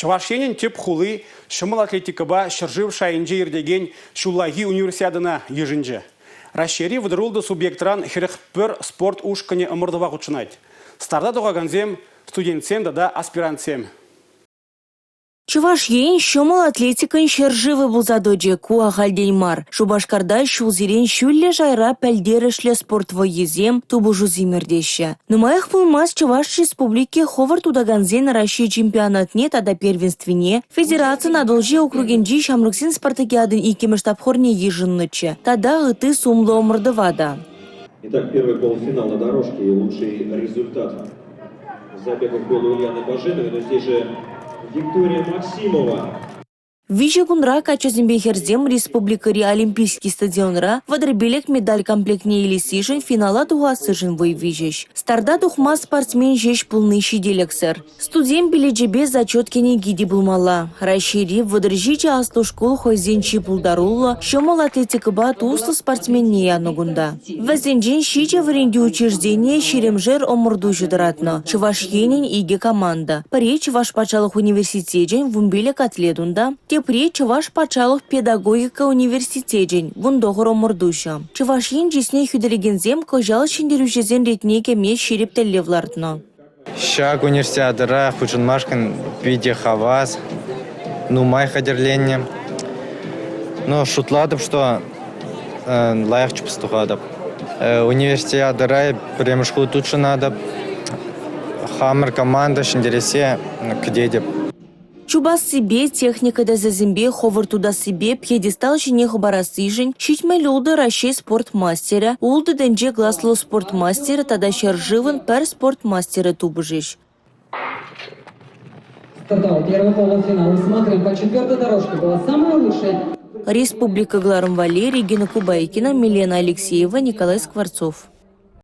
Чӑваш Енӗн тӗп хули ҫӑмӑл атлетикӑпа ҫӗршыв шайӗнче иртекен ҫуллахи универсиадӑна йышӑнчӗ. Раҫҫейри вӑтӑр субъектран 41 спорт ушкӑнӗ ӑмӑртӑва хутшӑнать. Старта тухакансем – студентсем тата аспирантсем. Чӑваш Ен ҫӑмӑл атлетикӑн ҫӗршывӗ пулса тӑчӗ. Ку ахальтен мар. Шупашкарта ҫулсерен ҫӳллӗ шайра пӗлтерӗшлӗ спорт вӑййисем, тупӑшусем иртеҫҫӗ. Нумаях пулмасть Чӑваш Республики хӑвӑрт утакансен Раҫҫей чемпионатне тата первенствине, федерацин Атӑлҫи округӗнчи ҫамрӑксен спартакиадин иккӗмӗш тапхӑрне йышӑннӑччӗ тата ытти сумлӑ ӑмӑртӑва та. Итак, первый полуфинал на дорожке и лучший результат забегов был у Ульяны Баженовой, но здесь же Виктория Максимова. Виҫӗ кунра каччӑсемпе хӗрсем республикӑри Олимпийский стадионра 35 медаль комплектне илессишӗн финала тухассишӗн вӑй виҫӗҫ. Старта тухма спортсмен ҫеҫ пулни ҫителӗксӗр. Студент билечӗпе зачет кӗнеки те пулмалла. Раҫҫейри 37 аслӑ шкул хӑйсен чи пултаруллӑ, ҫӑмӑл атлетикӑпа туслӑ спортсменне янӑ кунта. Вӗсенчен ҫичӗ вӗрентӳ учрежденийӗ ҫирӗмшер ӑмӑртуҫӑ тӑратнӑ. Чӑваш Енӗн икӗ команда. Пӗри Чӑваш патшалӑх университечӗн 15 атлет унта, тепри Чӑваш патшалӑх педагогика университечӗн 19 ӑмӑртуҫӑ. Чӑваш Ен чысне хӳтӗлекенсем кӑҫал ҫӗнтерӳҫӗсен ретне кӗме ҫирӗп тӗллев лартнӑ. Ҫак универсиадӑра хутшӑнмашкӑн питӗ хавас, нумай хатӗрленнӗ. Но шутлатӑп, что лайӑх чупса тухатӑп. Универсиадӑра пӗрремӗш хут хутшӑнатӑп. Хамӑр команда ҫӗнтерессе кӗтетӗп. Чупассипе, техника тӗсӗсемпе хӑвӑрт утассипе пьедестал ҫине хӑпарассишӗн 76 Раҫҫей спорт мастерӗ, ултӑ тӗнче класлӑ спорт мастерӗ тата ҫӗршывӑн пӗр спорт мастерӗ тупӑшӗҫ. Стартовал первый полуфинал. Смотрим, по четвертой дорожке была самая лучшая. Республика кӑларӑм валли Регина Кубайкина, Милена Алексеева, Николай Скворцов.